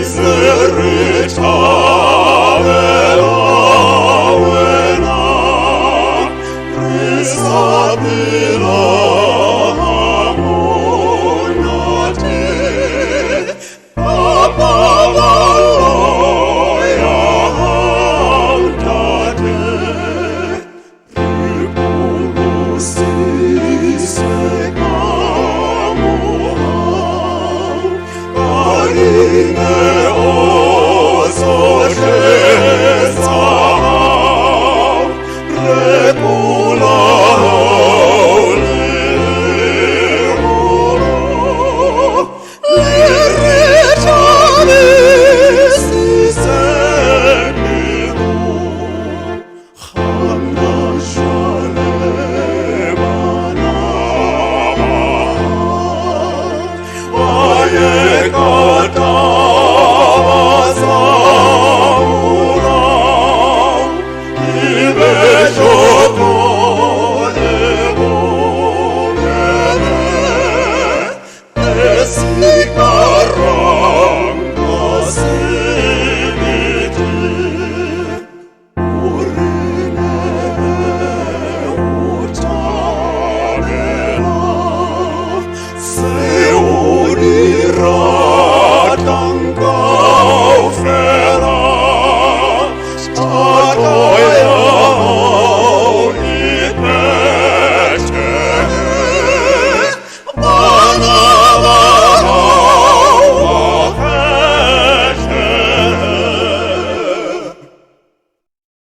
Se re thabela wena, re sa phela ha monate. Ka paballo ya hao, Ntate, re pholositswe ka mohau, ka dineo tsohle tsa hao, re kola leholo, le re thabisitse pelo. Hana jwale bana ba hao, ba ye ka taba tsa molao, e be joko e bobebe, e sikarang ka sebete. O re nehe ho thabela tseo o di ratang kaofela.